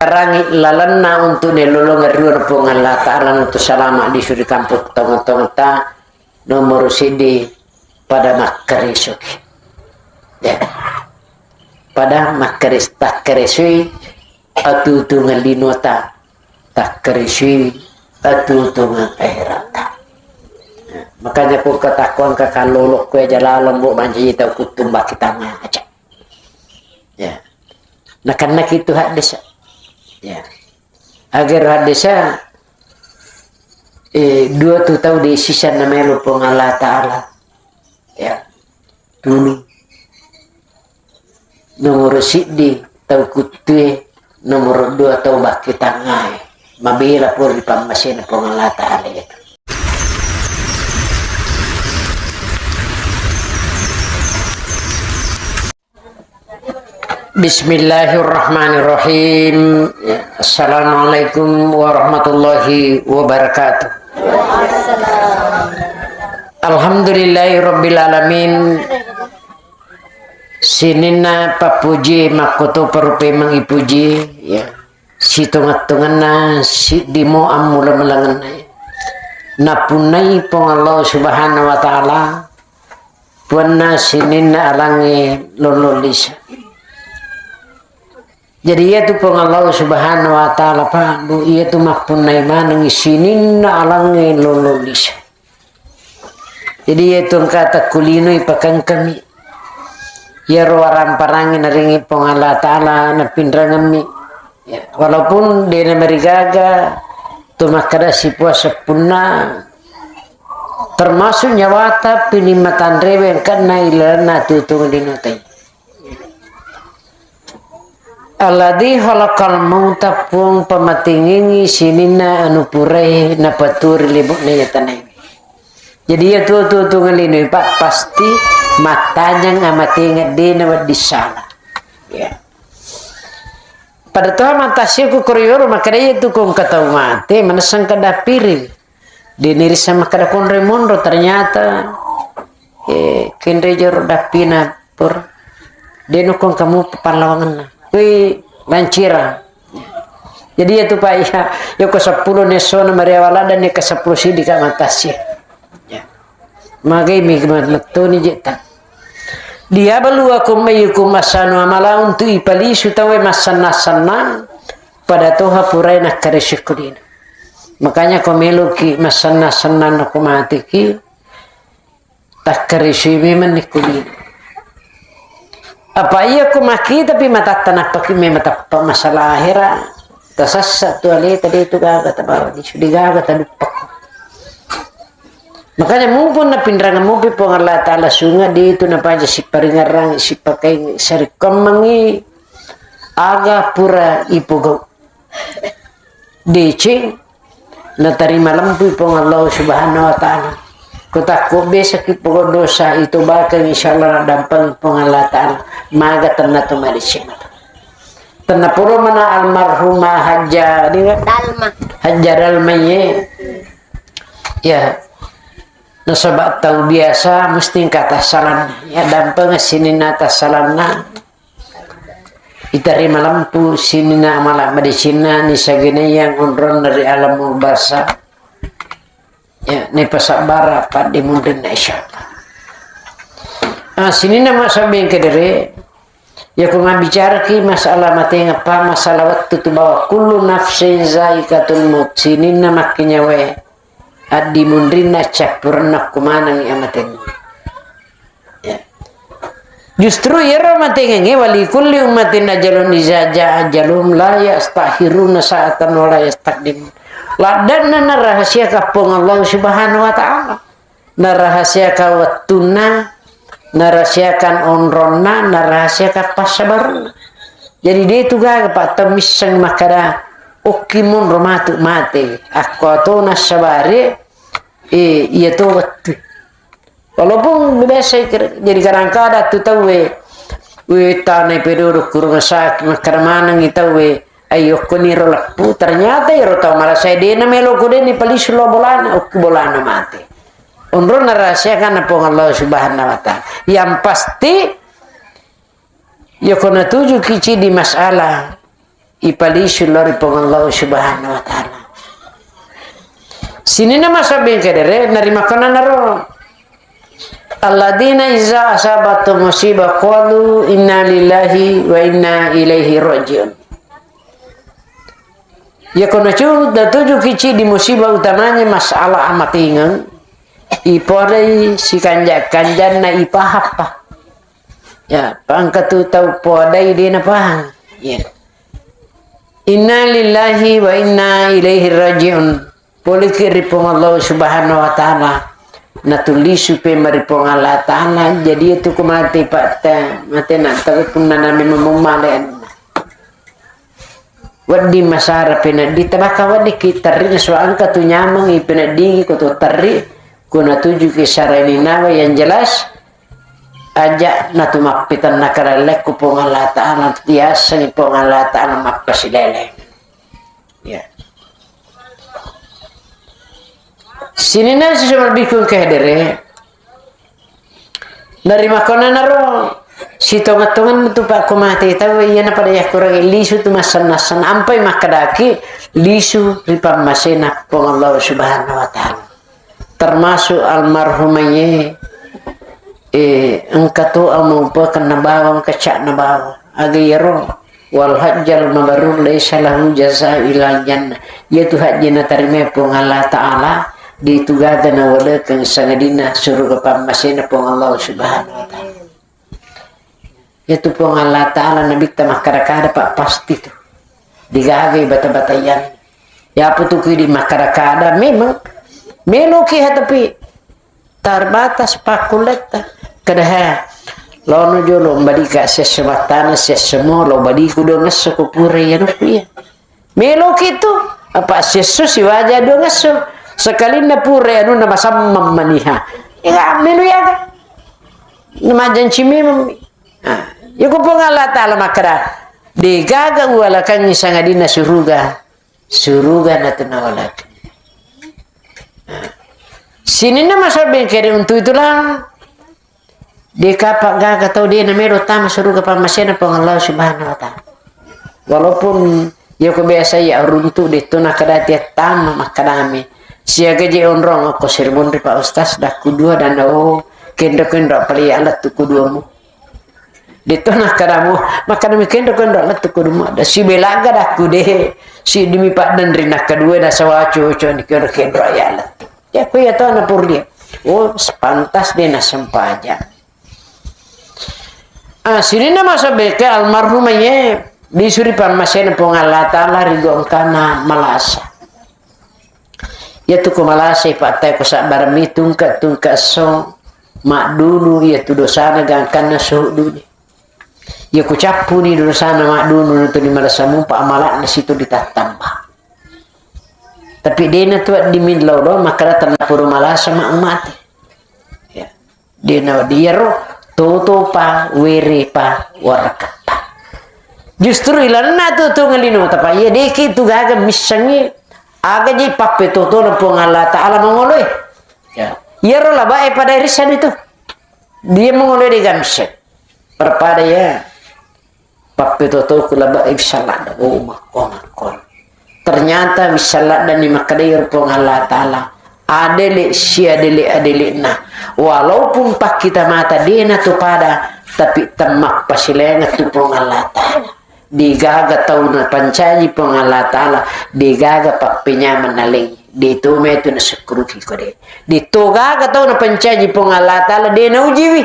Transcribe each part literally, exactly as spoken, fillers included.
Tarangi lalenna untuk nelolongeng riolo Puang Allah Ta'ala untuk salama di suri kampung tonga-tongata. Nomor siddi, pada makkaresoki. Ya. Pada makkares-, takkaresoi atuo-tuongeng linota, takkaresoi atuo-tuongeng aherata. Ya. Makanya ko katakkuang kakallolo ko aja laleng, bo, mancaji tau kuttumba kitanya aja. Ya. Nakennaki tu haddesa. Ya. Agar haddesa, eh, dua tu tau de sisa namelo Puang Allah Ta'ala. Ya. Tunu. Nomor siddi tau kuttue, nomor dua tau bakki tangae. Mabela pole ri pammasena Puang Allah Ta'ala itu. Bismillahirrahmanirrahim. Ya, assalamualaikum warahmatullahi wabarakatuh. Alhamdulillahi rabbil alamin. Sininna pappuji makkoto parupemeng ipuji, ya. Sitonget-tongenna siddimo ammula-mulangenna, ya. Napunnai Puang Allah Subhanahu wa Ta'ala, puanna sininna alangnge lolo lisa. Jadi, iyatu Puang Allah Subhanahu wa Ta'ala, Pak, Bu, iyatu mappunnai manengngi sininna alangnge lolo lisa. Jadi, iyatu engka takkulinoi pakengkami. Iyaro waramparangnge naringi Puang Allah Ta'ala napinrangemmi. Ya, walaupun de namarigaga to makkeda sipuasa punna, termasuk nyawata pining matanrewe engkanna ilalenna tutung dinotai. Alladzi khalaqal mauta, Puang pamatengengngi sininna anu purae napatuo ri lebo'na yatanaiwe. Jadi, iya tuo-tuo tu ngellinoi, Pak, pasti mattajang amatengeng, de nawedding sala. Ya. Pada toha matassi ku korioro, makkeda iya tu ko engka tau mate, manessang kada piring. De nirissa makkeda konroi monro, ternyata, eh, kenre joro dappina pur. De nukong kamu pallawangenna. Kui mancira. Jadi iya tu, Pak, iya, iya ko seppulo nessona mariawa ladang, iya ke seppulo siddi ka matassi. Ya. Magai mi mettoni jetta. Liyabluwakum ayyukum ahsanu amala, untuk ipalisu tauwe massenna-senna pada toha purae nakkaresikku dina. Makanya ko meloki massenna-senna nako mateki, takkaresui memang nikku dina. Apa iya ko makkita pi matatta nappaki memang tappa masalah ahera, tasassa tu aleta de tu gaga tabawa disu, de gaga taduppakku. Makanya mumpung napinrangeng mupi Puang Allah Ta'ala sunga, de tu napaja siparingerang, sipakaing, sarikkommengi aga pura ipogau. Deceng natarima lempui Puang Allah Subhanahu wa Ta'ala. Ko takko besaki pogau dosa itu, bahkan insyaallah naddampeng Puang Allah Ta'ala. Maga tenna tu madeceng. Tenna pura mana almarhumah Hajjah, Dalma. Hajjah Dalma, ye. Ya. Nasaba tau biasa mesti engka tassalanna. Ya, dampeng sininna tassalanna. Itarima lempu sininna amala madecenna, nisageneyang onronna ri alam barza. Ya, nipasabbara paddimunrinna, insyaallah. Ah, sininna masabbeng kedere, ya, ko mabbicaraki masalah matengappa, masalah wettu tu bawa, kullu nafsin zaikatul maut, sininna makkinyawae addimunrinna cappurenna kumanengngi amatenna. Ya. Justru iyaro matengengnge, wali kulli ummatin ajalun iza jaa ajaluhum la yastakhiruna sa'atan wa la yastaqdimun. Laddanna narahasiakan Puang Allah Subhanahu wa Ta'ala. Narahasiakan wettunna, narahasiakan onronna, narahasiakan passabarenna. Jadi, de tu gaga, Pak, tau misseng makkada, okki monro matu mate. Akko to nassabari, eh, iya to wettu. Walaupun biasa kira-, jadi kadang-kadang tu tauwe, we, tanai pedodo ku rumah sakit, makkada manengi tauwe, ayo, okkoniro leppu, ternyata iyaro tau marasa de namelo ko de nipalisu lo bolana, okki bolana mate. Onronna rahasiakan Puang Allah Subhanahu wa Ta'ala. Yang pasti, yako natujuki cidi masalah ipalisu lao ri Puang Allah Subhanahu wa Ta'ala. Sininna masabbing kedere, narimakkonanaro. Alladzina iza asabatu musibah qalu inna lillahi wa inna ilaihi raji'un. Yako nacu-, natujuki cidi musibah utamanya masalah amatingeng, ipodai sikanja-kanjanna ipahappa. Ya, pangkatu tau podai de napahang. Ya. Inna lillahi wa inna ilaihi raji'un. Poliki ri Puang Allah Subhanahu wa Ta'ala. Natulisu pe mari Puang Allah Ta'ala. Jadi itu ku mate, Pak, te, mate na, tapi punna nami memang male anunna. Wedding masara peneddi, tabaka wedding ki terri nasua engka tu nyameng i peneddi ko tu terri, ko natuju ki saraininawa yang jelas, aja natu mappitenna karellekku Puang Allah Ta'ala, tiasengi Puang Allah Ta'ala mappasilele. Ya. Sininna sisumarbikku engka hedere, narimakkonanaro sitongeng-tongeng tu pakko mate tau, iyana pada yakkurangi lisu tu massenna-senna, ampai makkedaki lisu ri pammasena Puang Allah Subhanahu wa Ta'ala. Termasuk almarhumaye, eh, engka to amaupakeng nabawa, engka ca'na bawa. Aga iyaro, wal hajjal mabrur laisa lahu jaza'u illal jannah. Iyatu hajji natarimai Puang Allah Ta'ala, de tu gaga nawalekeng sangadinna suruga pammasena Puang Allah Subhanahu wa Ta'ala. Iyatu Puang Allah Ta'ala nabitta makkada-kada, Pak, pasti tu. Digagai bata-bataian. Yaputu ku idi makkada-kada, memang meloki ha, tapi terbatas pakkulletta. Kada ha, lono jolo mbadika siesso mattana, siesso mo, lo badiku dua ngesso ko pura iya nuku iya. Meloki tu, apa siesso siwaja dua ngesso. Sekalinna pura anunna masammang maniha. Iya, melo yaga. Namajanci memang. Nah, yako Puang Allah Ta'ala makkada, degaga uwalakangi sangadinna suruga. Suruga natu nawalakeng. Nah, sininna masabbing kede untu itulah. De kapang gaga tau de namelo tama suruga pammasena Puang Allah Subhanahu wa Ta'ala. Walaupun yako biasa iya runtu de tu nakkada tiattama makkadami. Siaga je onrong okko Cirebon ri Pak Ustaz, dakku dua dan, oh, kendo-kendo apalagi alat tuku dua mu. De tu nakkadamu, makkadami kendo-kendo alat tuku dua mu. Da sibelaga dakku de, si demi paddan ri nakkadua da sawaco-waco ni kendo-kendo ayat alat. Ya, ku iya to na purlia. Oh, sepantas de nasempajang. Ah, sininna masabbeke almarhumah ye, disuri pammasena Puang Allah Ta'ala ri gongkana malasa. Iyatu ko malasa ipattai ko sabbarami tungka-tungka esso, maddunu iyatu dosana gangkanna suhuddude. Iya ku cappuni dosana maddunu natu di malasa mupa amala'na situ ditattamba. Tapi dena tu wedding millau lo makkada tennapuro malasa ma mate. Ya. Dena wedding iyaro toto pa, were pa, warakka pa. Justru ilanna tu tongeng lino tapa iya deki tu gaga missengi aga ji pappetotona Puang Allah Ta'ala mangoloe. Ya. Iyaro labae pada irissani tu. Dia mangoloe de gamisseng. Perpada ya. Pappetotoku laba, eh, bisa ladda. Oh, makko, makko. Ternyata bisa ladda ni makkeda iyaro Puang Allah Ta'ala. Adele, siadele-adele'na. Walaupun pakkita mata dena tu pada, tapi temmappasilaingeng tu Puang Allah Ta'ala. Degaga tau napancaji Puang Allah Ta'ala, degaga pappenyameng naleng. De to metu nasukkuruki ko de. De to gaga tau napancaji Puang Allah Ta'ala, de naujiwi.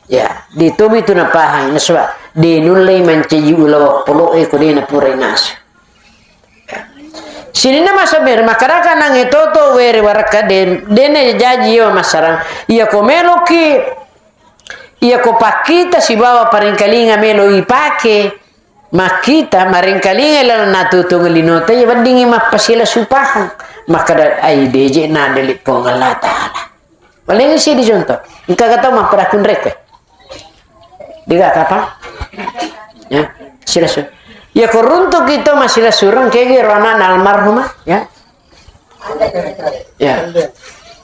Ya, de tomi tu napahang, nasaba de nullei mancaji ulawa polo'e ko de napurai nasu. Ya. Sininna masabbere, makkedaka nangnge toto were warakka de, de najaji iya massarang. Iya ko meloki, iya ko pakkita sibawa parengkalinga melo ipake, makkita, marengkalinga lalenna tutungeng linota, iya weddingngi mappasila supahang. Makkeda, ai, deje nadele Puang Allah Ta'ala. Paling isi di contoh. Engka kata mapperakun rekko. Diga kapa? Ya, silasu. Ya, ko runtuk itu masih lasureng, kegi ro anakna almarhumah, ya. Ya.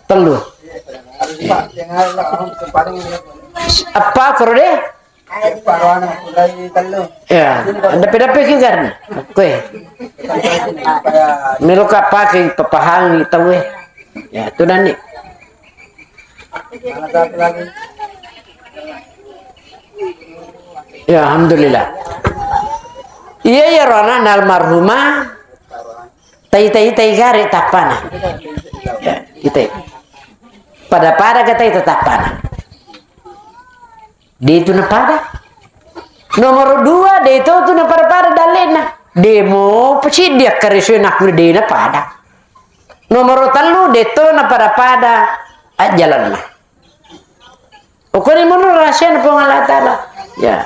Tellu. Apa koro de? Ya, dape-dape ki garna. Koe. Melo ka pake papahangi tauwe. Ya, tudani. Ya, alhamdulillah. Iya, iya, ro anakna almarhumah. Tai, tai, tai gare tappana. Ya, kita. Pada-pada ka tai tappana. De' tu napada. Nomor dua, de' to tu napada-pada dalle'na. De' mo pasiddi akkaresoi nakku de' napada. Nomor tellu, de' to napada-pada ajjalanna. Okoni mono rahasiana Puang Allah Ta'ala. Ya.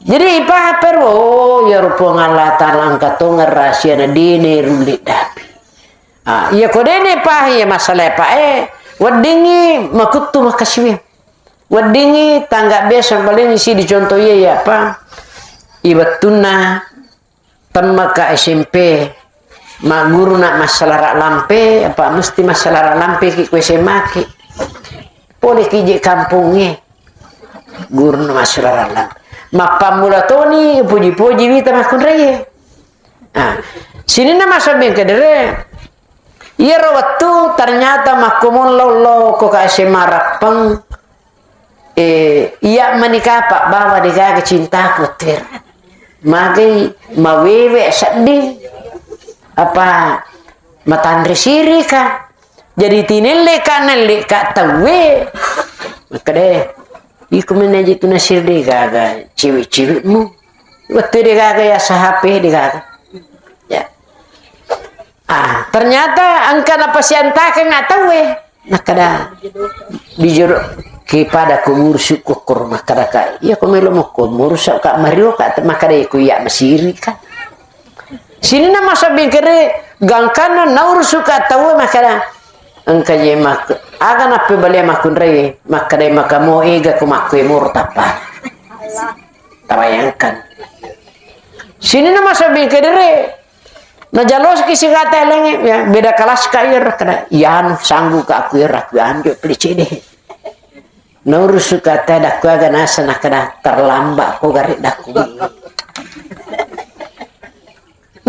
Jadi ipahapero, oh, iyaro Puang Allah Ta'ala engka tongeng rahasiana de' na rulle'dapi. Ah, iya ko de' na paha iya masalah pa, eh, weddingngi makuttu makkasiwiang. Weddingngi tangga biasa paling isi dicontoh iya, iya apa? Iwettunna temmaka S M P, magguruna massalara lampe, apa mesti massalara lampe ki ko S M A ki? Pole ki je kampongnge, guruna massalara lampe. Mappammula toni puji-puji wita makkunraie. Ah, sininna masobbing kedere, iyaro wettu ternyata makkomollo lo ko ka S M A Rappeng, Eh, iya menikah pabbawa degaga cintaku ter. Magai mawewe sedding apa matanre sirika. Jadi tinelle ka nelle ka tauwe. Makkeda, iko menaji tu nasir degaga ciwi-ciwimu. Wettu degaga ya sahape degaga. Ya. Ah, ternyata engka napasiantakeng tauwe. Nakkeda, dijodoh ki pada ku murusu kokkoro, makkeda ka, iya ko melo mokko murusu ka mario ka, makkeda ku iya masiri ka. Sininna masobbing kere gangkanna naurusu ka tauwe makkeda, engka je mak-, aga nappe bale makkunrai, makkeda maka mo ega ku makku moro tappa. Tabayangkan. Sininna masobbing kedere, Najaloski sigata elengnge, ya, beda kelas ka iyaro, kada, iyanu sanggu ka aku iyaro, aku anjo pede cede. Naurusu ka te dakku aga naseng, kada, terlambat ko gare dakku.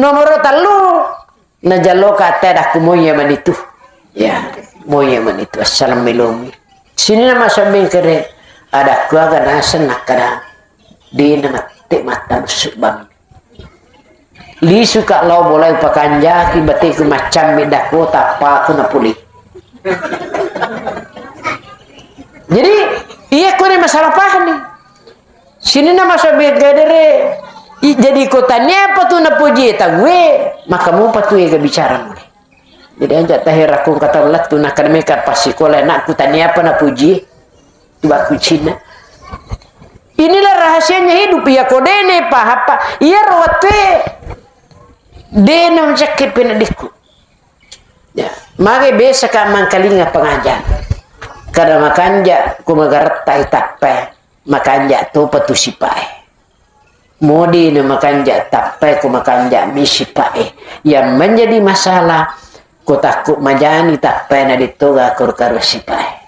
Nomor tellu, najalo ka te dakku moya manitu. Ya, moya manitu, assalam melomi. Sininna masobbing kere, adakku aga naseng, kada, dena mate mata busuk bang. Lisuka lao bolai pakanjaki bateku maccammi dako tappaku napuli. Jadi, iya kone masalah paham nih. Sininna masobbing kedere, i-, jadi ko tania apa tu napuji tauwe, maka mupa tu ega bicara mule. Jadi aja taherakku kata lettu nakademeka pas sikola anakku tania apa napuji. Baku Cina. Inilah rahasianya hidup. Iya ko dene pahappa. Iya ro wattue dena macakke penedikku. Ya, mage biasa ka mangkalinga pengajian. Kada makanja ku magaretta tappa, makanja topa tu sipae. Modi na makanja tappai ko makanja mi sipae. Yang menjadi masalah, ko takku majani tappai na dittoga karo-karo sipae.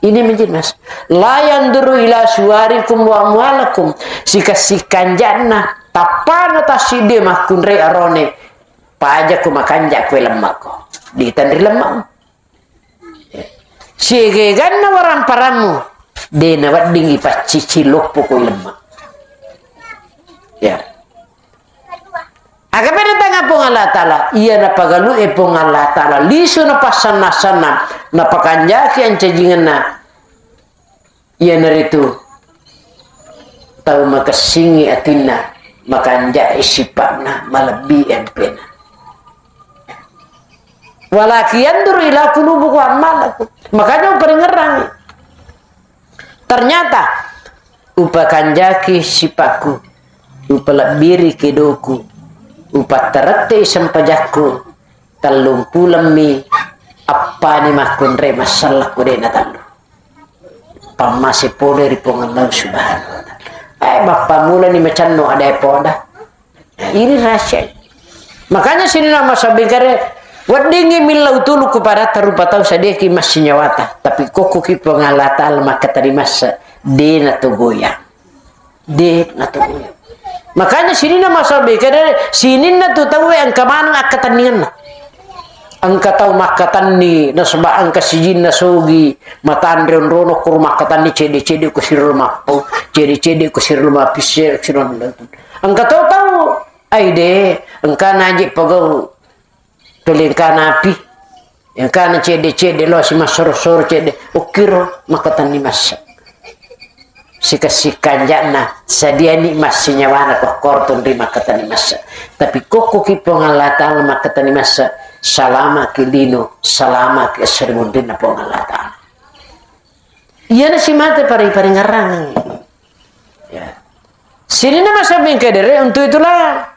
Ini menjadi mas. La yanzuru ila suwarikum wa amwalakum. Sika-sikanjanna tappana tassiddi makkunrai arone. Paja ko makanja kue lemmakko. Ditanri lemmakmu. Siaga-aganna waramparammu, de nawedding ipaccicing loppo ko lemma. Ya. Aga pada tanga Puang Allah Ta'ala, iya napagalu'e Puang Allah Ta'ala, lisu napassanna-sanna, napakanjaki ancajingenna. Iyanaritu tau makessingngi atinna, makanja'i sipa'na, malebbi empena. Walakin yanzuru ila qulubikum wa a'malikum. Makanya uparingerrangi. Ternyata upakanjaki sipa'ku, upalebbiri kedoku, upatterette sempajakku, tellumpulemmi appani makkunrai massellekku de natellu. Pammase pole ri Puang Allah Subhanahu wa Ta'ala. Eh, mappamulani macenno ada poda. Ini rahasia. Makanya sininna masabbing kare, weddingngi millau tulu ku padatta rupa tau sadiaki massinyawata. Tapi kokkoki Puang Allah Ta'ala makkatari massa, de natogoyang. De' na tau. Makanya sininna masa bengke de', sininna tu tauwe engka maneng akkatenningenna. Engka tau makkatenni, nasaba engka sijinna sogi, matanre onrono kuro makkatenni cedde-cedde ko sirro mappau, cedde-cedde ko sirro mapisse, sirro. Engka tau tau, ai de', engka naje pagau, tuli engkana api, engkana cedde-cedde lo si massoro-soro cedde, okkiro makkatenni massa. Sika-sika anja'na, sadiani massinyawana kokkoro tunri makkatenni massa. Tapi kokkoki Puang Allah Ta'ala makkatenni massa, salamaki lino, salamaki esso ri munrinna Puang Allah Ta'ala. Iyana si mate pari-, paringerrangengngi. Ya. Sininna masa bengke de' re, untuk itulah.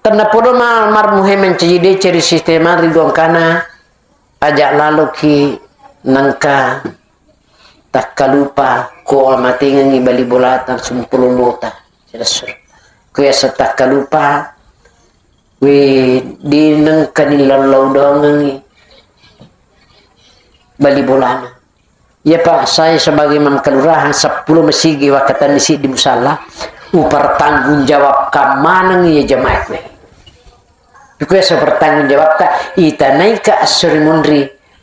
Tennapodo ma-, marmuhe mancaji deceng ri sistema ri gongkana, aja' laloki nengka takkalupa ko amatengengngi bali bolata sumpulolota. Ko yaseng takkalupa, we, de' nengka nillau-lau doangengngi bali bolana. Iya, Pak, saya sebagai imam kelurahan seppulo masigi wakkatenni siddi musalla, upertanggungjawabkan maneng iya jamaah kowe. Kowe saya pertanggungjawabkan, itanaika esso ri munri,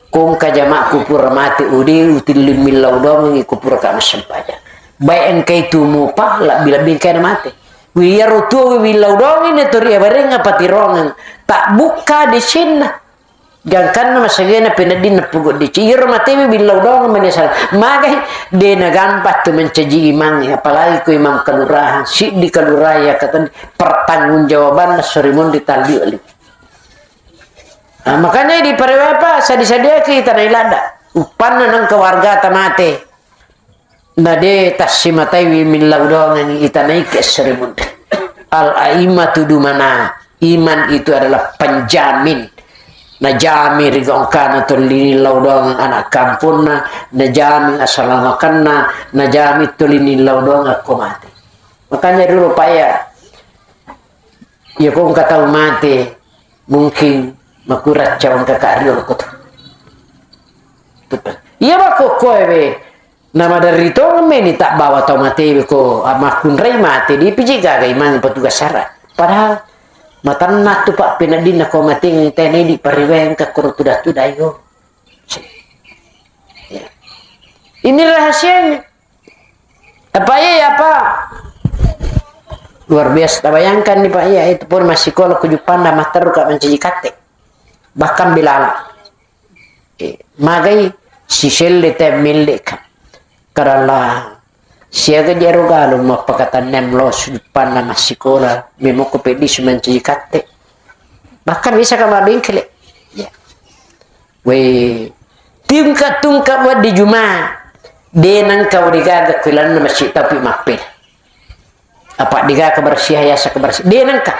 ko engka jamaahku pura mate, ode' utilli millau doangengngi ko puraka massempajang. Baik engka itu mupa, lebbi-lebbi engka na mate. Wi, iyaro tuo wi willau doangengngi to ri abareng apa tirongeng. Tak bukka decenna. Gangkanna masagena peneddinna pugu deceng. Iyaro matewe billau doang mani asal. Magai de' nagampang tu mancaji imang, apalagi ko imam kelurahan, siddi kelurahan yakkatenni pertanggungjawabanna esso ri munri talliu ali. Nah, makanya di parewa apa sadi-sadiaki tanai ladda. Uppanna nengka wargata mate. Na de' tassimataiwi millau doangengngi itanaiki esso ri munri. Al-a'immatu dumana, imam itu adalah penjamin. Najami ri gongkana tuli nillau doangeng anak kamponna, najami asalamakenna, najami tuli nillau doangeng akko mate. Makanya dulu, Pak, ya, ya ko engka tau mate, mungkin makurang cawang kakak riolo ko tu. Iya, Pak, ko koe we. Namaderri tongeng meni tabbawa tau matewe ko, ah, makkunrai mate, dipiji gaga imang petugas sara. Padahal matanna tu, Pak, peneddinna ko matengeng tena idi pariweng ka koro tuda-tuda yo. Ya. Ini rahasianya. Apa iya ya, Pak? Luar biasa. Tabayangkan nih, Pak, iya, itu pun masih sekolah kujupanna matteru ka mancaji katte. Bahkan bilala. Eh, magai siselle te milleka. Karena siaga jero galung mappakatannem lo supanna massikola, memoko peddi sumancaji katte. Bahkan bisa ka mabengkele. Ya. We, tungka-tungka waddi juma, denang kau digaga kuilanna masjid tapi mappel. Apa diga kebersihan, yasa kebersihan. Denengka.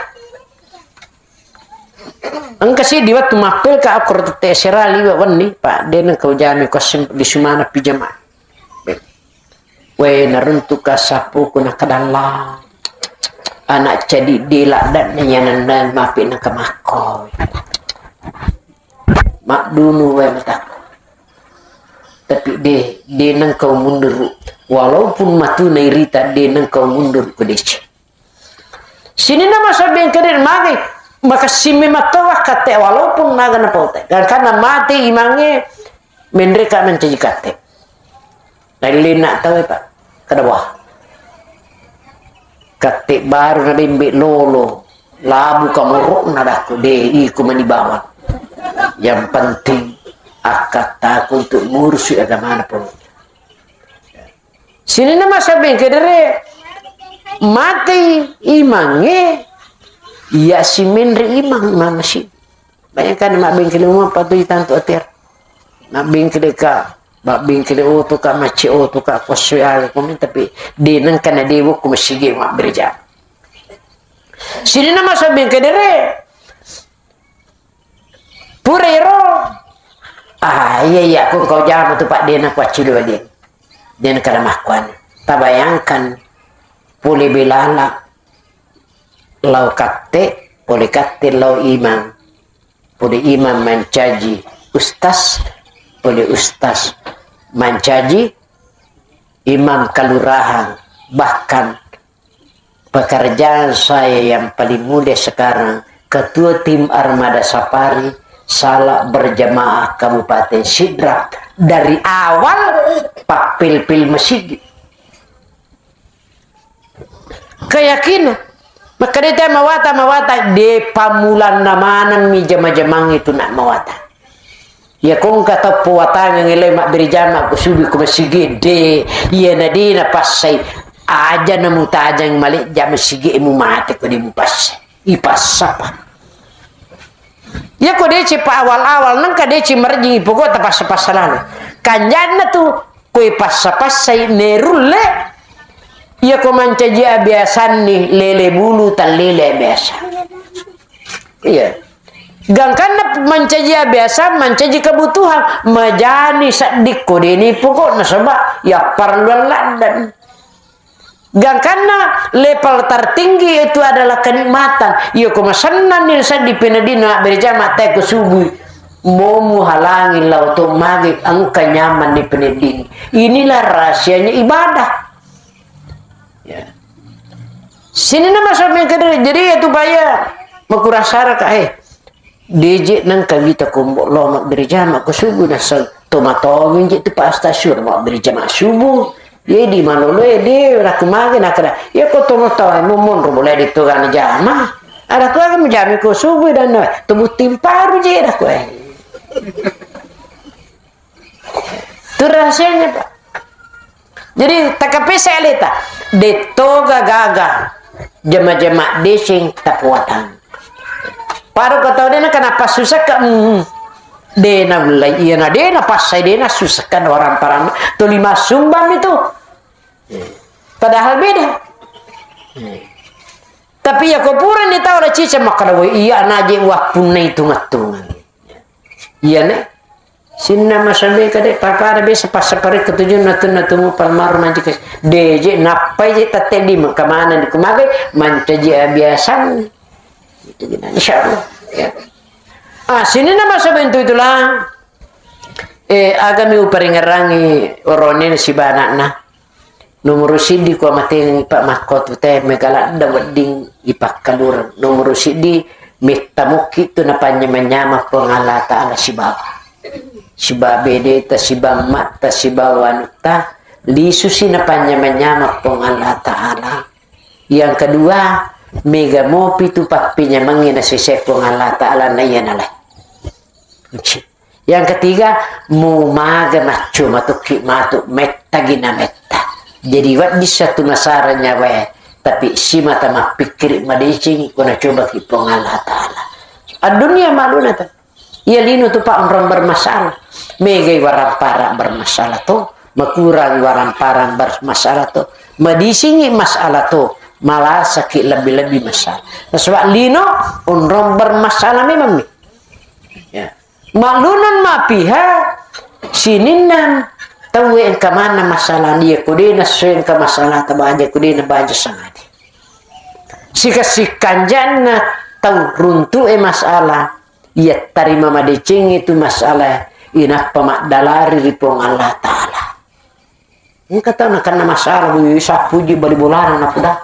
Engka sih di waktu mappel ka aku rete sera liwa wenni, Pak, denengka ujami ko sem-, di sumana pijama. We, naruntuk ka sapuku na kadalla. Anak cadi dela dan nanya nendang mapi na kemakko. Maddunu wae mataku. Tapi de, de nengkau mundur. Walaupun matu nairita, de nengkau mundur pedece. Sininna masa bengkede magi makassimmi mattowa katte walaupun naga napaute. Karena mate imangnge menreka mencaji katte. Naillinna tauwe, Pak. Kada wah. Katte baru na bembe lolo. Labu kamorokna dakku de iko mani bawang. Yang penting akkattaku untuk ngurusi agamana pun. Sininna masa bengkedere matei imangnge iya simenri imang, imang masih. Bayangkan mabbengkele uma patu itantu atir. Mabbengkele ka, mabbengkele oto ka, macce oto ka, kosso aga komen, tapi de nengka na dewo ko masige mabbereja. Sininna masa bengkedere. Pura ero. Ah, iya, iya, ko engkau jama tu, Pak, de nengka accilu badiang. De nengka makkuan. Tabayangkan pole belala lao katte, pole katte lao imang. Pole imang mancaji ustas, pole ustas mancaji imam kalurahan, Bahkan pekerjaan saya yang paling mulia sekarang, ketua tim Armada Safari, salat berjamaah Kabupaten Sidrap dari awal pappil-pil masigi. Keyakinan. Makkeda te mawata, mawata, de pammulanna maneng mi jama-jamang itu nak mawata. Iya ko engka tau puwatangeng eloi mabbere jama ko subuh ko masigi, de, iyana de napassai, aja namutajang male jama masigi e mumate ko de mupassai. Ipassapa. Iya ko deceng pa awal-awal, nengka deceng marejjing ipogau tapassa-passa lalo. Kanjanna tu, ko ipassa-passai nerulle, iya ko mancaji abiasanni lele bulu tallele biasa. Iya. Gangkanna mancaji biasa, mancaji kebutuhan, majani sedding ko deni pokokna sebab ya parluan laddan. Gangkanna level tertinggi itu adalah kenikmatan. Iya ko masennanni sedding peneddinna mabbere jama te ko subuh. Momu halangi lao to mage engka nyaman di penedding. Inilah rahasianya ibadah. Ya. Sininna maso mengkede, jadi ya tu baya makurasara ka, eh. Deje nengka wita kombo lo mabbere jama ko subuh naseng tomatomi je tu pasta sur mabbere jama subuh. Ye di malolo e de raku mage nakada. Ya ko tomatomi mo monro boleh ditogani jama. Ada ko aga mujami ko subuh dan na tubuh timparu je raku, eh. Tu rahasianya, Pak. Jadi, takapesa aleta, de toga gaga jama-jama deceng tapuatang. Paro ko tau dena kenapa susah ke, mm, dena ulai, iya na dena pasai dena susah kan orang parang. Tuli masumbang itu. Padahal beda. Tapi ya ko pura ni tau la cica makkada, "Woi, iya naje wappunna itu ngattungan." Iya ne. Sinna masabe kade papara biasa passapare ketujunna tunna tumu palmaru mancaji deje nappai je tatte di kemana di kumagai mancaji abiasan. Itu je, insyaallah. Ya. Ah, sininna masabe itu itulah. Eh, agami uparingerangi orone sibanakna. Nomoro siddi ko amatengi pa makkotu te mega ladda wedding ipakkalureng. Nomoro siddi metta mukki tu napanyameng-nyameng Puang Allah Ta'ala sibawa. Sibawa bedeta, sibawa matta, sibawa anutta, lisusi napanyameng-nyameng Puang Allah Ta'ala. Yang kedua, mega mopi tu pappinyamengngi nasese Puang Allah Ta'ala na iya nalai. Yang ketiga, mu maga macco matukki matu metta gina metta. Jadi wedding satu nasara nyawae, tapi simata mappikkiri madecengi ko nacobaki Puang Allah Ta'ala. Addunia malunata. Iya lino tu pa onrong bermasalah. Megai warang parang bermasalah to, makurang warang parang bermasalah to, madisingi masalah to, malasaki lebbi-lebbi masalah. Nasaba lino onrong bermasalah memang mi. Ya. Mallunang mapiha sininna tauwe engka manna masalah dia ko de nassu engka masalah tabaja ko de nabaja sangadi. Sika-sikanjanna tau runtu'e masalah, iya tarima madecengngi tu masalah, inappa maddalari ri Puang Allah Ta'ala. Engka tau nakenna masalah, wih, sappuji bali bolana napuda.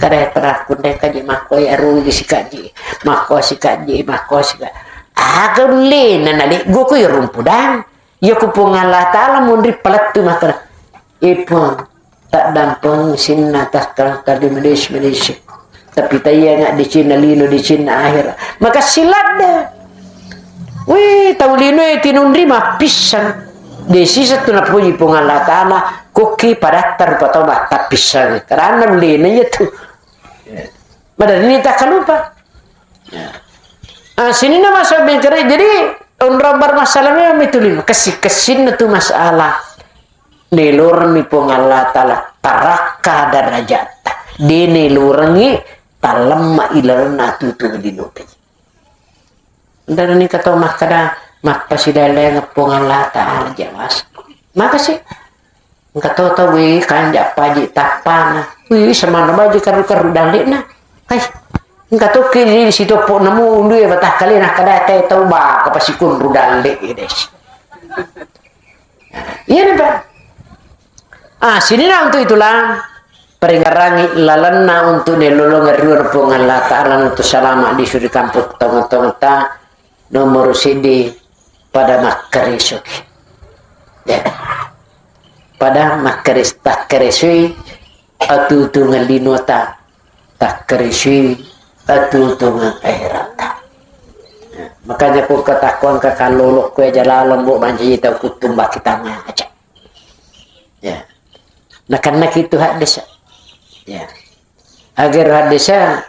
Kada teraku deka je makkoi arugi sikaji, makko sikaji, makko sikaji. Aga ullena naleggo ko irung pudang. Iya ku Puang Allah Ta'ala munri palettu makkeda, "Eh Puang, taddampeng sinna takkal tadi medis-medis." Tapi taiya nga decenna lino, decenna akhir. Maka siladde. Wih, tau lino e tinunri mappissang. De sisa tu napuji Puang Allah Ta'ala, kokki padatta rupa tau mattappissangi. Karena lino iya tu. Madani takkalupa. Ah, sininna masalah bengkere. Jadi, onrong bermasalah memang itu lima. Kessi-kessinna tu masalah. Nelormi Puang Allah Ta'ala tarakka darajatta. De nelorengi talemma ilarenna tutu di note. Ndarani katau makkada, "Mappasidalle Puang Allah Ta'ala jawas." Makasih. Engka to tau, wih, kanja paji tappana. Wih, semanna baji karu-karu dalle'na. Hai, engka to kiri sitopo nemu undue batakkalena kada te tau baka pasikunru dalle, des. Iya nih, Pak. Ah, sininna untuk itulah. Paringerangi lalenna untuk nelolongeng riolo Puang Allah Ta'ala untuk salama di suri kampung tonga-tongata. Nomor sidi, pada makkaresoki. Ya. Pada makkares-, takkaresoi atutungan linota, takkaresoi atutungan akhirata. Ya. Makanya ku katakuan kakallolokku ya jalalong bu mancaji tau kuttumba kita ngaca. Ya. Nakennaki tu haddesa. Ya. Agar haddesa,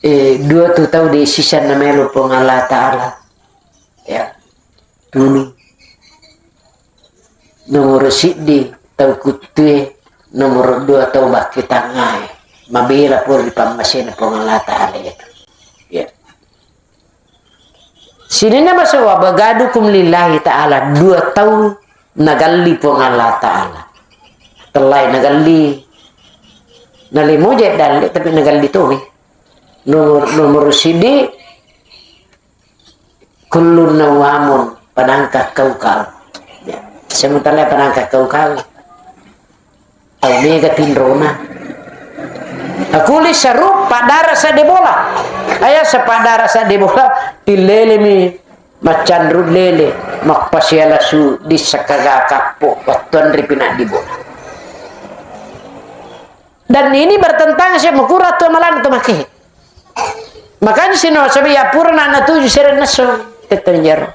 eh, dua tu tau de sisan namelo Puang Allah Ta'ala. Ya. Tulu. Nomor siddi tau kuttue, nomor dua tau bakki tangae. Mabela pole ri pammasena Puang Allah Ta'ala itu. Ya. Sininna masawa bagadukum lillahi ta'ala, dua tau nagalli Puang Allah Ta'ala. Tellai nagalli, nalimoje dalle, tapi nagalli tomi. Nomor, nomor sidi, kullun nawamun, panangka kau-kau. Ya, sementara panangka kau-kau. Tau mega tinrona. Akuli saru paddara sadde bola. Aya sapaddara sadde bola, tillelemi maccanru lele, mappasiala su dissakaga kappo, wattuanri pinaddi bola. Dan ini bertentangan sia makura tu malana tu make. Makanya sino sabi ya pura na natuju seren nesso, tettenjero.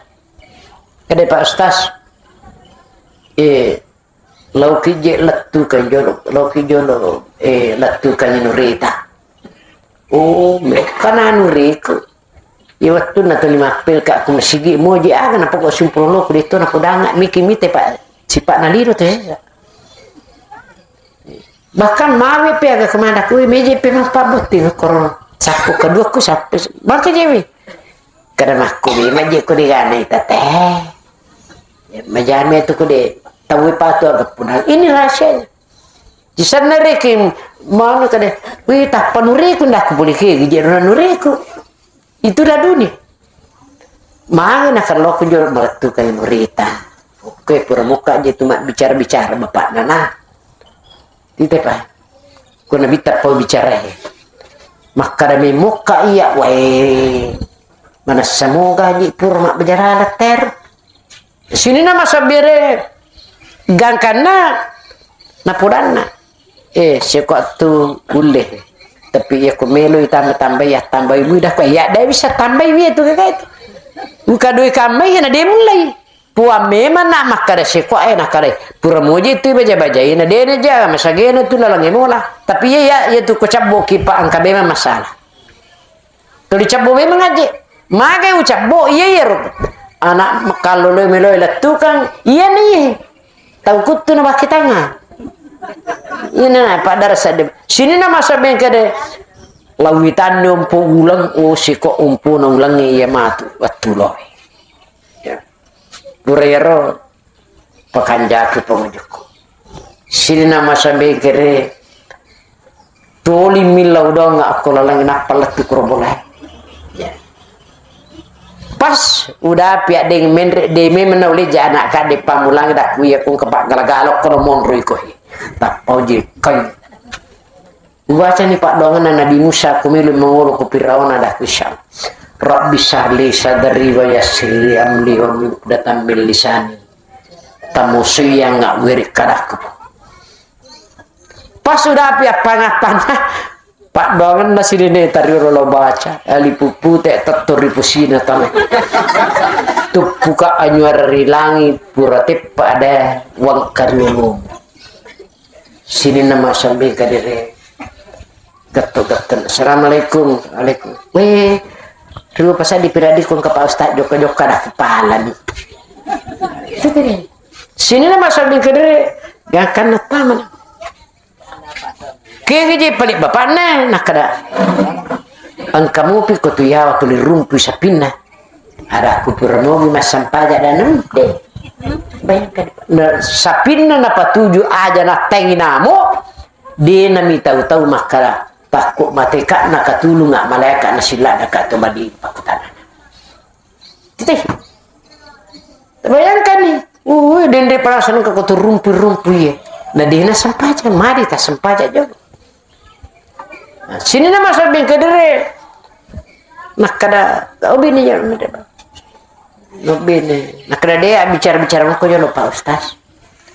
Kade Pak Ustaz. Eh, Laoki je lettukang jolo, laoki jolo, eh, lettukang anu rita. Oh, mekka nanu riku. Iya wettunna tuli mappelka ku masigi moji aga napoko sumpuloloku detto napodanga miki mite pa sipa'na lino te. Bahkan mawe pe aga kemana kui meje pe mappabotting koro sappo kedua ku sappo. Maka jewi. Kada makku memang je ko digana ita teh. Ya, majame tu ko de tau patu aga punang. Ini rahasianya. Di sana rekim mana kada. Wih, tak panuriku ndak boleh ke gigi nuriku. Itu dah dunia. Mana nak kalau aku jual meretu kayak merita. Oke, pura muka je tu mak bicara-bicara bapak nana. Tite pa. Ko nabitta pau bicara e. Makkada memokka iya, wae. Manessa moga ji pura mabbajara latter. Sininna masabbere gangkanna napodanna. Eh, seko tu ulle. Tapi iya ko melo itambah-tambah ya tambahi muda ko iya dai bisa tambahi wi tu kaka itu. Engka doi kamma iya na de mulai. Puang memang na makkada seko e nakkada pura moji tu baja-bajaina dena ja masagena tu lalang emola. Tapi iya iya iya tu ko cabbo ki pa engka memang masalah. Tuli cabbo memang aje. Magai ucabbo iya iya ro. Anak kallolo meloi lettukang iya ni. Tau kuttu na bakkitanga. Ina na paddara sadde. Sininna masa bengkede. Lawitanni ompo uleng, oh siko ompo na uleng iya matu wettu loi. Ya. Pura iyaro pakanjaki pangajukku. Sininna masa bengkede. Toli millau doang akko laleng nappa lettu kuro bolae. Ya. Pas udapi addeng menre de memeng naule ja anak kade pamulang dakku iya kung kepak gala-gala kono monro iko he. Tappa uji kai. Uwacani paddoangenna Nabi Musa ku melu mangolo ku Firauna dakku isya. Rabbi syrahli sadri wa yassir li amri wa hlul uqdatam min lisani. Tamusuyang ngawere kadakku. Pas udapi appanga-panga, paddoangenna sininna tariolo lao baca, alifu pute tetto ri pusina tale. Tuppuka anyuara ri langi pura teppa ada wangka riolomu. Sininna masambe kadere. Gatto-gatto. Assalamualaikum. Waalaikum. Weh, ri pasadi piradi kong ka Pak Ustaz jokka-jokka dah kepala ni. Itu tadi. Sininna masambe kadere. Gangkanna tama. Kegi je pale bapakna, nakkada. Engka mupi ko tu yawa tuli rumpui sapinna. Ada ku pura mogi massampaja dan de. Bayangkan. Na, sapinna napatuju aja na tengi namo, de nami tau-tau makkada. Takko mateka na katulunga malaika na sila na kato madi pakutana. Tete. Bayangkan ni. Uh, dende perasaan ka kotor rumpu-rumpu ye. Na dena sempajang, mari ta sempajang jolo. Nah, sininna masabbing kedere. Nakkeda, "Oh, bini ya, no bini." Nakkeda, "De, bicara-bicara mako jolo, Pak Ustaz."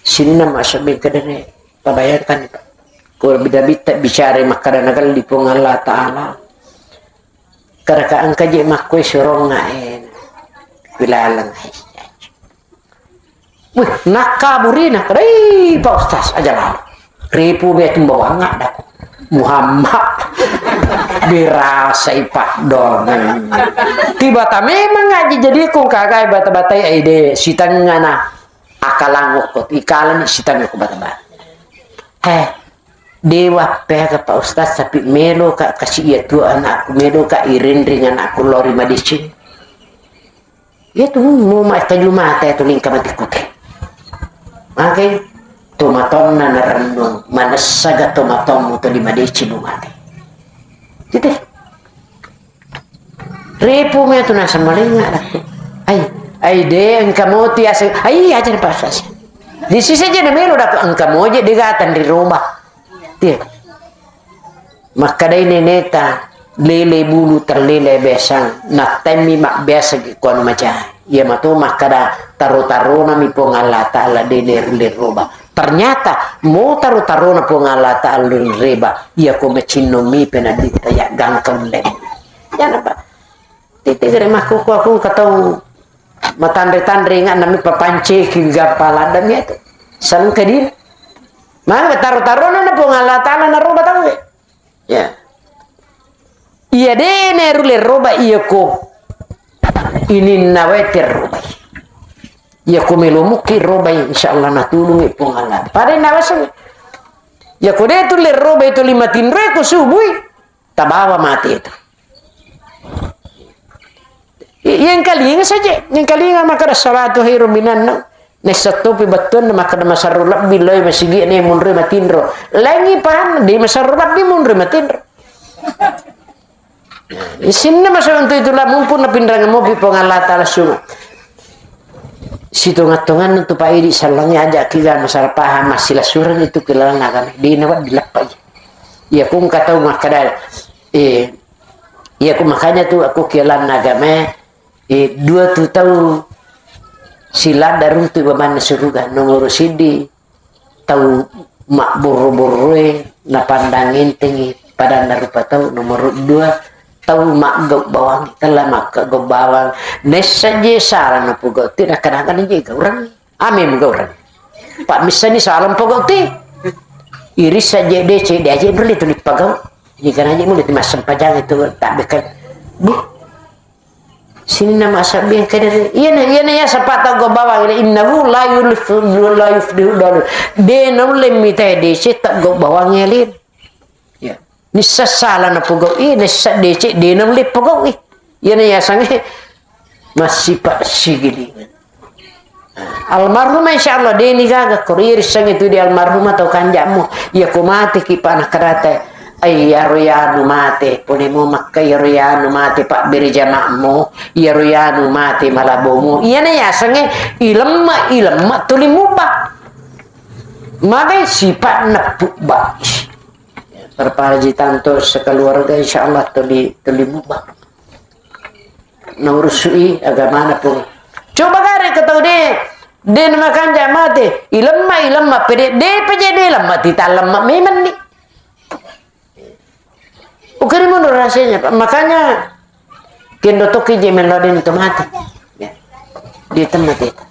Sininna masabbing kedere. Pabayangkan, Pak. Ko bida-bita bicara makkeda nagelli Puang Allah Ta'ala. Kadaka engka je makkoi surongnga, eh, wilaleng. Wih, nakkaburi, nakkeda, "Ih, Pak Ustaz, aja lalo." Ripu be tumbawangnga, daku. Muhammad. Dirasai Pak Don. Tiba ta memang ngaji jadi ku kagai bata-batai aide sitengana akalang okko, ikalani sitengana ko bata-bata. Eh, dewa pega Pak Ustaz, tapi melo ka kasi iya tua anakku, melo ka irinring anakku lori madeceng. Iya tu, mu ma-, kaju mata itu lingka mati kute. Makai tomatonna narennung, manessaga tomatommu tu lima deci mu mati. Tite. Ripu me tu nasa malinga dah. Ai, ai de engka moti ase. Ai aja pasas. Di sisi je na melo dah engka moje de gatan di rumah. Tite. Makkedai neneta, "Lele bulu terlele besang, nattemmi mabbiasa ki kuanu maja." Iya mato makkeda taro-taronami Puang Allah Ta'ala de nerule roba. Ternyata mo taro-tarona Puang Allah Ta'ala reba, iya ko macinno mi penaditta ya gangka ulle. Ya napa? Titi gere makkuku aku engka tau matanre-tanre inga nami papanceki gappa ladang ya tu. Salung kedin. Mangga taro-tarona na Puang Allah Ta'ala naroba tau. Ya. Iya de nerule roba iya ko ininna wae terrobai. Iya ko melo mukki robai, insyaallah natulungi Puang Allah. Pada nawaseng. Iya ko de tu le robai tu lima tinro ko subui. Tabawa mate itu. I-, yengkalinga saja, yengkalinga makkeda salatu khairum minan naum. Nessa topi bettuanna makkeda masarro lebbi loi masigi ne munri matinro. Lengi paham, de masarro lebbi munri matinro. Isinna masa untuk itulah mumpung napinrang mopi Puang Allah Ta'ala sunga. Sitonga-tonganna tu Pak Idi sallangi aja kiga masalah paham masila surang itu kilalana agama. Dina wa dileppai. Iya ku engka tau makkeda, eh, iya ku makanya tu aku kilalana agama, eh, dua tu tau silada runtu babanna suruga. Nomor siddi tau mabborro-borroe napandang entengi padanna rupa tau. Nomor dua tau maggau bawang, tella maggau bawang. Nessa je sala napogau ti nakana-kana je gaurang. Ame mugau rang. Pak missani salam pogau ti. Irissa je de cede aje nulle tuli pagau. Ni kana je mulle ti massempajang itu tak bekan. Bu. Sininna masabbi kedere. Iyana, iyana ya sapata go bawang ini innahu la yulfu la yufdihu dalu. De nulle mita de cetta go bawang elin. Ya. Nissa sala napogau'i, nissa deceng de naulle pogau'i. Iyana yasengnge massipa sigilingan. Almarhumah insyaallah de ni gaga ko ririssengnge tu di almarhumah tau kanjammu. Iya ko mate ki pa nakkarata. Ai iyaro yanu mate, pole mo makka iyaro yanu mate pabbere jama'mu, iyaro yanu mate malabomu. Iyana yasengnge ilemma, ilemma tuli mubba. Magai sipa neppu bais. Terparaji tanto sekeluarga, insyaallah tuli, tuli mubba. Naurusui agamana pun. Coba gare ke tau de, de namakanja mate, ilemma, ilemma, pede, de peje de lemma, tita lemma memang ni. Ukari mundur rahasianya, Pak. Makanya Kendo tokki je mello den to mate. Ya. Dia temma teta.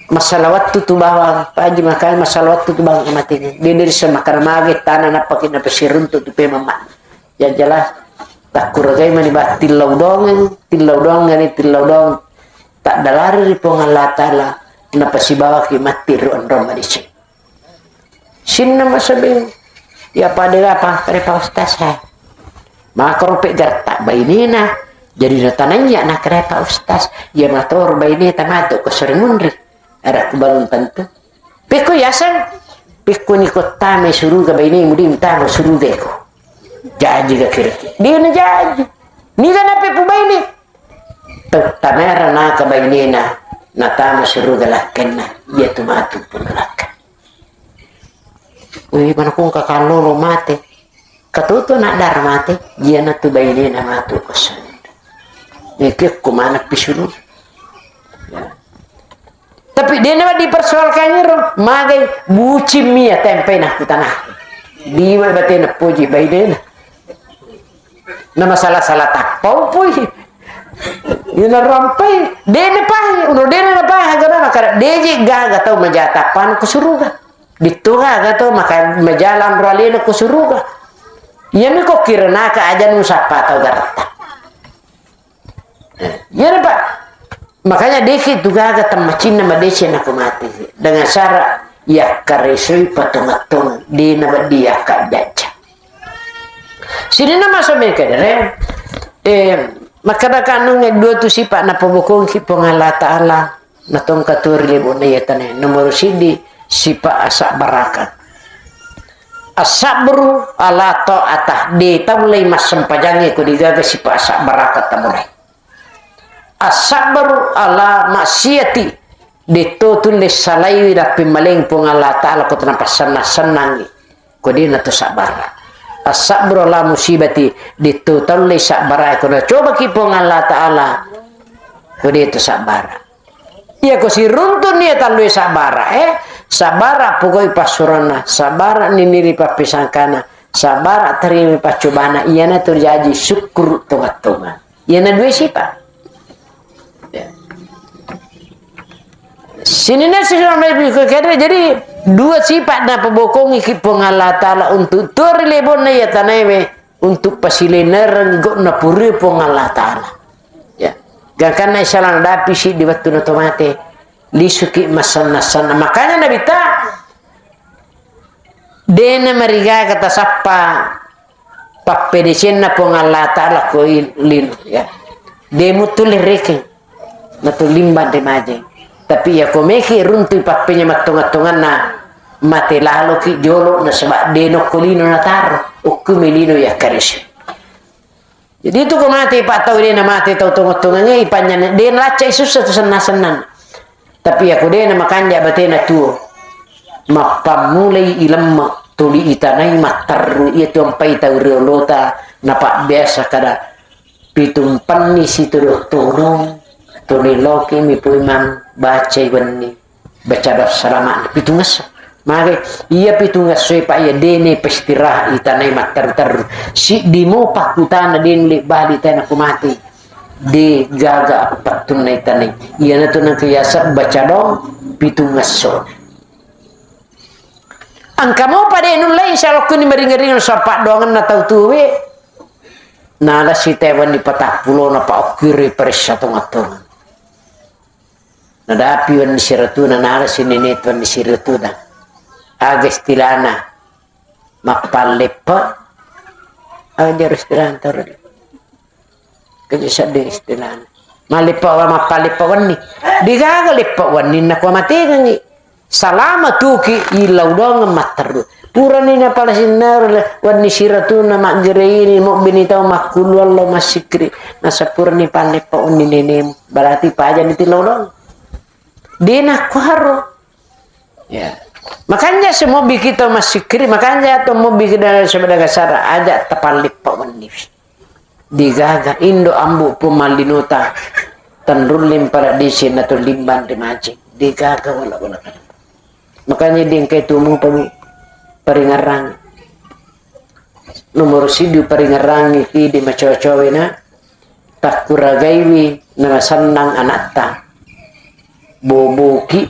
Masalah wattu tu bawang, Pak Haji, makanya masalah wattu tu bawang mate ni. Dia dari semakan mage tanah napa kita pesirun tu tu pemama. Ya jelas. Takkuragai mani ba tillau dongeng, tillau dongeng ni tillau dong. Tak dalari ri Puang Allah Ta'ala. Napa sibawa ki mati ru onrong madisi. Sinna masabeng. Ya pada apa? Kare Pak Ustaz, ha. Makaro pe garta bainena. Jadi natanaiya na kare Pak Ustaz. Ya mator baine tamato ko sering munri. Ada ku balun tentu. Pekko yaseng. Pekko ni kotta me suruga baine mudi mutama suruga ko. Jaji ga kira. Dia na jaji. Ni ga nape pu baine. Tau tamera naka bainena natama suruga lakkenna, iya tu matu pun lakka. Wih, mana kong kakallolo mate. Katutu anak dara mate, iyanatu bainena matu kosong. Nekekko mana pisulu. Ya. Tapi dena dipersoalkan iro, magai bucin mia tempe na kutana. Diwa batena poji bainena. Na masalah-salah tappau pui. Ina rampai, dena pahi, uno dena na pahi, agana makara deji gaga tau maja tappana ku suruga. Dittu gaga tau maka majalan ralena ku suruga. Iyami ko kirenaka aja nusappa tau garatta. Iyana, Pak. Makanya deki tu gaga temmacinna madeceng nako mate. Dengan syarat yakkaresoi patongattong dena badia kaddaca. Sininna maso mengkedere, eh, makkadaka nungnge dua tu sifat napabokongki Puang Allah Ta'ala, natongka tu ri lebo'na iya tanae. Nomor siddi, sifat asabbaraka. As-sabru ala ta'atah, de taullei massempajangnge ko digaga sifat asabbaraka tamulai. As-sabru ala maksiati, detto tulle salaiwi dappemmaleng Puang Allah Ta'ala ko tena passennang-sennangi. Ko dena to sabbara. As-sabru ala musibati, detto taulle sabbara ko nacobaki Puang Allah Ta'ala. Ko de to sabbara. Iya ko siruntunni iya tallue sabbara, eh, sabbara pogau'i passuranna, sabbara niniri pappesangkana, sabbara terima paccobana, iyana tu jaji syukur tonga-tonga. Iyana dua sifat. Ya. Sininna siswa nabi ko kere, jadi dua sifat napabokongi ki Puang Allah Ta'ala untuk tuo ri lebonna iya tanaewe. Untuk pasilenereng gau'na pura Puang Allah Ta'ala. Ya. Gangkanna isala nadapi siddi wettu nato mate, lisuki masanna-sanna. Makanya Nabi ta dena marigaga tasappa pappedecenna Puang Allah Ta'ala ko il-, lino, ya. Demu tulle rekeng. Matu limbang ri majeng. Tapi iya ko meki runtui pappenyameng tonga-tonganna, mate laloki jolo nasaba de nokko lino nataro, okko mi lino yakkarisi. Jadi itu ko mate pa tau de namate tau tonga-tongangnge ipanjana de nalaccai sussa tu senna-sennan. Tapi iya ko de namakanja batena tuo, mappammulai ilemme tuli itanai matterru iya tu ampai tau riolota napabbiasa kada Pitumpenni situru-turu, tuli loki mi puimang bacai wenni, baca doa salama pitungesso. Mage, iya pitungesso, Pak, iya dene pestirahat itanai matteru-teru. Siddi mo pakkutana dene bali tena ku mati. De gaga appettunna itanai. Iyanatu nengka yaseng baca doa pitungesso. Engka mopa de nullei, insya Allah, kuni maringa-ringa sappa doangenna tau tuwe. Nala sitewa ni patappulo na pa okkiri paressa tonga-tonga. Nadapi wenni siratuna, nala sinene tu wenni siratuna. Aga istilana mappalleppa. Aga jaro istilana taro. Keje sedding istilana. Malleppa wa-, mappalleppa wenni. Degaga leppa wenni nakua mategangi. Salama tuki illau doangeng matteru. Purani napala sinnaro le-, wenni siratuna maggereini mobbini tau makkuluallo massikkiri. Nasapurani palleppa wenni nenemu. Berarti pajani tillau doangeng. Dena kuaro. Ya. Makanya semua biki tau massikkiri, makanya to mobbi kita sebenarnya sara aja tapalleppa wenni. Degaga indo ambo pun mallinota tenrulling paradisi na to limbang ri macing. Degaga wala-wala. Makanya dengkai tumu pabu paringerang. Nomor sidu paringerangi ki di macawa-cawa na takkuragaiwi na sennang anatta. Boboki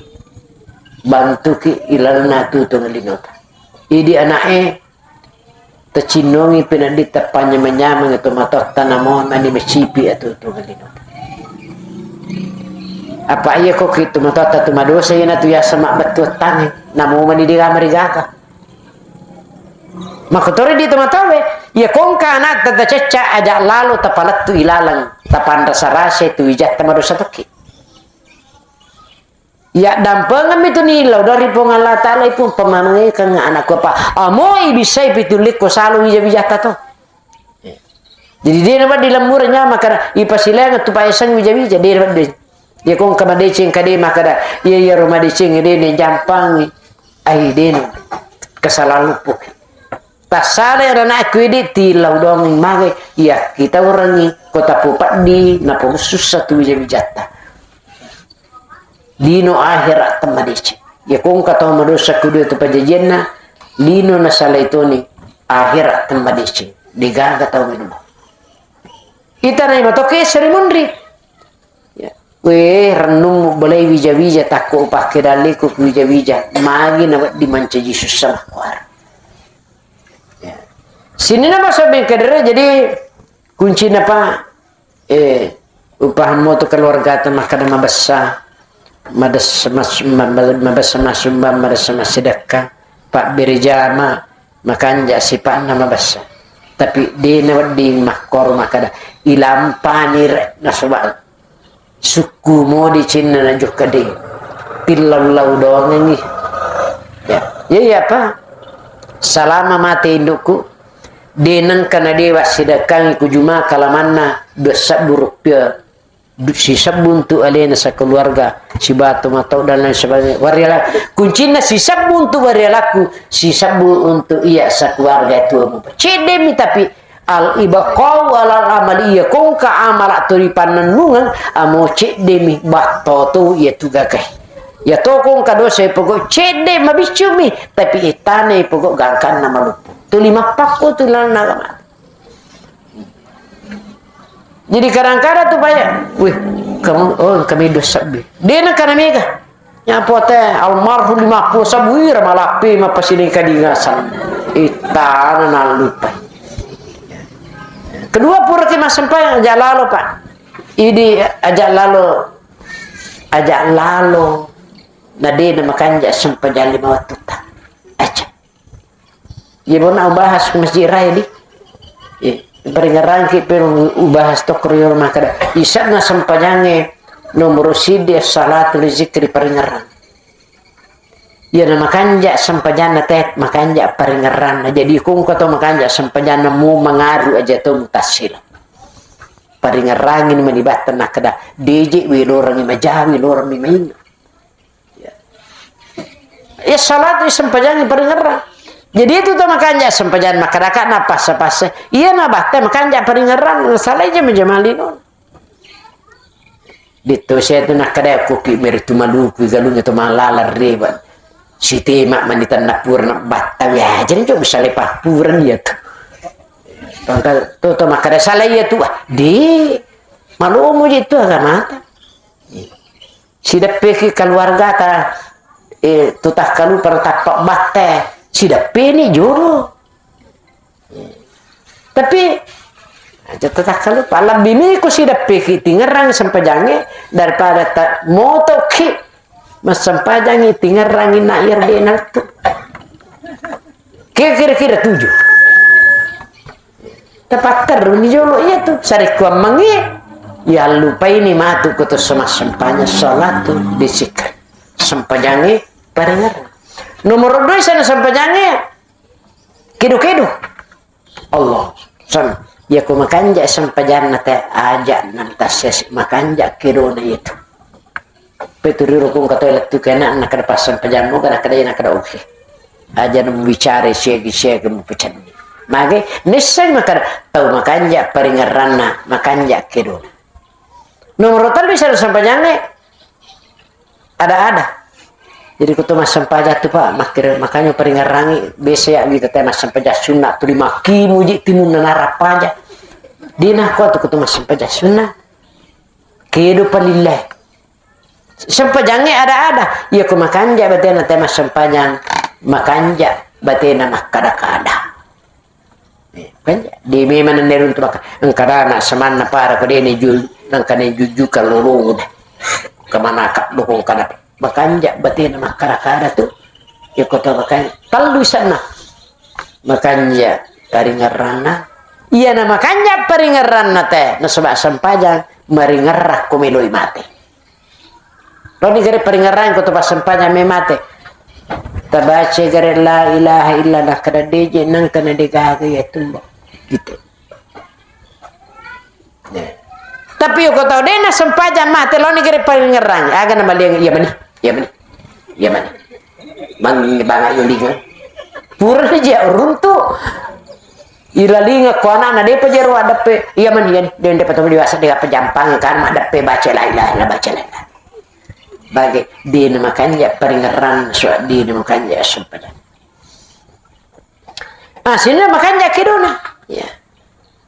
bantuki ilalna tutung linota. Idi ana'e Tacinnongi peneddi tappanyameng-nyameng tomatoatta namo mani macipi atu tu lino. Apa iya ko ki tomatoatta tu madosa iyana tu yaseng mabbettu wettangnge, namo mani digama rigaka. Makkotoro di tomatoawe, iya kongka anatta tacecca aja lalo tapalettu ilaleng, tapanrasa-rasa tu ijatta madosa tokki. Yaddampengemmi tu nillau dari Puang Allah Ta'ala ipun pemamengekeng anakku apa. Amoi bisai pitu lekko salo wija-wijatta to. Jadi dia dapat di lembur nyama kada ipasilainga tu paeseng wija-wija dia dapat di. Dia kong kamadeceng kade makada iya iya rumah deceng dia ne jampangi. Ai deno. kesalahan luppuki. Tassalai anak-anakku idi, tilau doang magai, iya kita urangi kota pupeddi, naposussa tu wija-wijatta. Lino akhirat temmadeceng. Iya ko engka tau madosa kedua tu pajajianna, lino nasalai toni akhirat temmadeceng. Degaga tau minum. Ita nai matoke seri munri. Ya. Weh, rennummu belai wija-wija, takko upakke dalleku ku wija-wija. Magi nawedding mancaji sussa makkuara. Ya. Sininna masa bengkedere, jadi kuncina, Pak, eh, upahang moto keluargata makkeda mabessa, madessa mas-, ma-, ma-, mabessa masumbang, madessa massidekka, pabbere jama, makanja sipa'na mabessa. Tapi de nawedding makkoro makkeda, ilampani re, nasaba sukku modi cinna najokka de. Tillau-lau doangengi. Ya, ya, ya, Pak. Salama mate indukku. De nengka na dewa sidakkangi ku juma kalamanna dua sebbu rupiah. Du-, sisebbu untuk alena sekeluarga, sibatu matau dan lain sebagainya. Wariala-, kuncinna sisebbu untuk warialaku, sisebbu untuk iya sekeluarga itu. Cedemi tapi al ibqau alal amali, iya kongka amala to ripannennungeng, amo ceddemi batto to iya tu gagai. Ya to kongka dosa pokok cedde mabiccumi, tapi itane pokok gangkanna maluppu. Tuli mappakko tu lalna agama. Jadi kadang-kadang tu banyak, wih, kamu, oh, kami dosa bi. Dia nak kana mega. Nyapo te almarhum lima puluh sabu ira malapi mapasini kadingasan. Itana nalupai. Kedua pura ki massempajang aja lalo, Pak. Idi aja lalo, aja lalo. Nadena makanja sempajang lima watutta. Aja. Iya, bona ubahas ke masjid raya di. Iya, paringerangki pe ubahas tokko ri makkeda. Isanna sempajangnge nomor siddi salatu li zikri paringerang. Iya, na makanja sempajanna te, makanja paringeranna. Jadi kongko to makanja sempajanna mu mangaru aja to mutassila. Paringerangi mani batta nakkeda, deje wi lorangi majawi lorang mi mainga. Ya. Ya, salatu sempajangi paringerang. Jadi itu to makanja sempajang makkadaka na passa-passa. Iya na batte makanja paringerang, salai jama-jama lino. Ditto saya tu nakkada kuki meri tu maluku galung itu malala reban. Sitema mani tanna pura na batta ya, jadi coba salai papuran ya tu. Tongka tu to makkada salai ya tu, ah, di malomo je tu agamata. Sideppeki keluargata, eh, tu takkalupa tappa batte, sideppeni jolo. Tapi aja tu takkalupa, lebbi miko sideppeki tingerang sempajangnge daripada ta-, motoki massempajangngi tingerangi na iyar denal tu. Kira-kira tujuh. Tapatterruni jolo iya tu, sarekkuammengngi, yallupaini matu ko to semassempajang salatu di zikir. Sempajangnge paringerang. Nomor dua sana sempajangnge kedo-kedo. Allah. San, iya ko makanja sempajanna te aja nang tassese makanja kedona itu. Peturi rukung kata lettu kena nakada pasang pajamu kada kada nakada oke. Aja nemu bicara siagi-siagi mu pecanni. Mage nisseng makada tau makanja paringerranna makanja kedona. Nomor tellu sero sempajangnge ada-ada. Jadi kutu massempajang tu, Pak, makkira makanya paringerrangi biasa ya wita te massempajang sunna tuli makkimu ji timunna narapaja. Dina kuatu kutu massempajang sunna. Kedo palillai. Sempajangnge ada-ada. Iya ko makanja batena te massempajang, makanja batena makkada-kada. Eh, makanja, di memang nennerung tu maka, engkadana semanna para ko dene ju, nangkane juju kalolong deh. Kemana kak dukung kada. Makanja batena makkada-kada tu. Iya ko to makanja, tellu sana. Makanja paringerranna. Iya na makanja paringerranna te, nasaba sempajang maringerra ko meloi mate. Loni gare paringerrang ko to passempajang me mate. Tabaca gare la ilaha illa nakkada deje nangka na degaga ya tumba. Gitu. Nah. Tapi ko tau dena sempajang mate loni gare paringerrang. Aga na maliang iya mani. Iya mani. Iya mani. Mang banga yulingan. Purani je runtu. Ilalinga ko anakna depa jero addeppe. Iya mani, iya ni, de, depa to dewasa, de apa jampang kan maddeppe baca la ilaha illallah, baca la ilaha. Bage dena makanja paringerran, so dena makanja sempajang. Ah, sininna makanja kedona. Ya.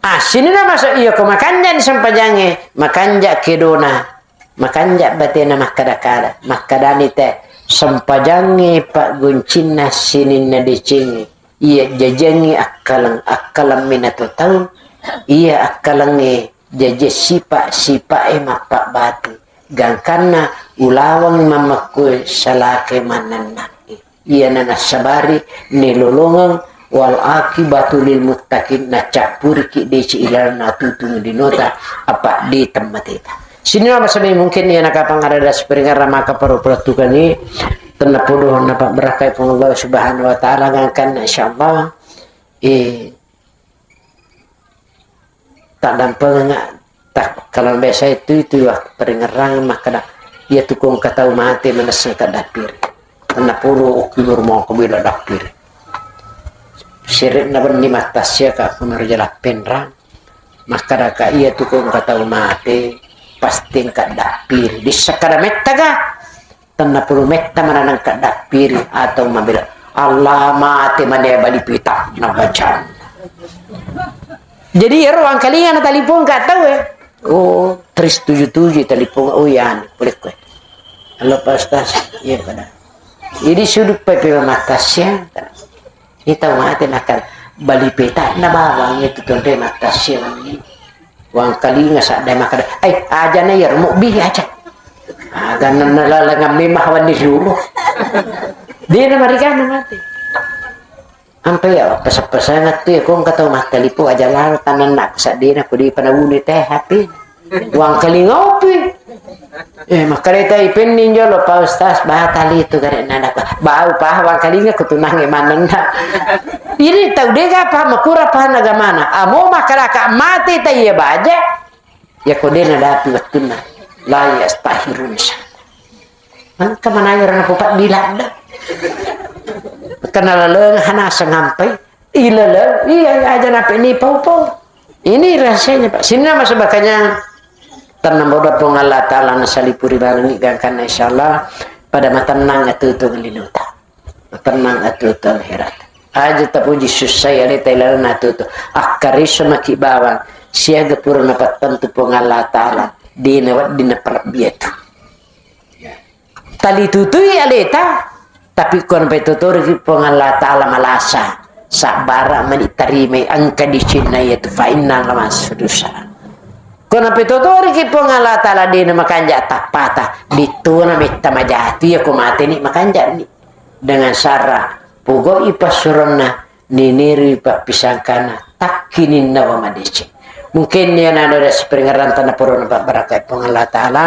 Ah, sininna masuk iya ko makanja ni sempajangnge, makanja kedona. Makanja batena makkada-kada, makkadani te, sempajangnge pagguncinna sininna decengnge, iya jajangnge akkaleng, akkaleng minato tau, iya akkalengnge jaje sipa, sipa e mappabbatu, gangkanna ulaweng mammakku salake mannennangngi. Iyana nassabari nilolongeng, wal akibatu lil muttaqin, nacappuriki deci ilalenna tutung dinota, apa di temmateta. Sininna masabi mungkin iyana kapang ada das peringarna maka paru pelettukangi, tenna podo napabberakkai Puang Allah Subhanahu wa Ta'ala gangkanna, insyaallah. Eh, Taddampengengnga, tak, kalau biasa itu, itu ya, peringerang makkada, iya tu ko engka tau mate manesseng kaddappiri. Tenna polo okki nur mau ko bila dappiri. Sirik na benni mattasia ka ko nur jala penrang. Makkada ka iya tu ko engka tau mate, pasti engka dappiri. Di sekkada metta ga? Tenna polo metta mananeng kaddappiri atau mabela. Allah mate mane bali pita na baca. Jadi ero angkalinga na talipong ka tau e. Oh, tris tujuh tujuh talipong. Oh ya, boleh kowe. Halo Pak Ustaz, iya pada. Jadi sudut pepe matas ya. Ini tau mate nakal bali peta na bawang itu tonde matas ya. Wangkalinga sadda makkada, "Ai, aja na iyaro mobbi aja." Aga nanna lalengang memang hawan di suruh. Dia na marigana mate. Ampe ya pasa-pasanga tu ya, ko engka tau mattalipo aja lalo tananna saddena ko di panabuni teh H P. Wangkalinga opi. Eh, makkareta ipenni jolo Pak Ustaz, batali tu gare nada. Bau pa wangkalinga kutunange manenna. Ini tau dega pa makura pa nagamana. Amo makaraka mate ta iya baja. Ya ko dena dapi wettunna. La yastahirun sa. Engka manaya rana popa diladda. Karena laleng hana sengampai. Ilaleng, iya, iya, aja nape ni pau-pau. Ini rahasianya, Pak. Sini nama sebakanya tanam bodoh Puang Allah Ta'ala nasalipuri barengi gangkanna, insyaallah pada matennang atutu linuta. Matennang atutu akhirat. Aja tapuji sussai aleta ilalana atutu. Akkariso maki bawang siaga pura napattentu Puang Allah Ta'ala. Dina wedding naparabbiatu. Talitutui aleta, tapi ko napetotoriki Puang Allah Ta'ala malasa, sabbara mani tarimai engka dicinna iyatu fa inna la ma'as usra. Ko napetotoriki Puang Allah Ta'ala dena makanja tappata, dittuna metta majati iya ko mateni makanjani. Dengan sara pogoi passuronna, ninirui pappisangkana, takkininnawa madeceng. Mungkin iyana ada siparingerranta naporo napabbarakai Puang Allah Ta'ala.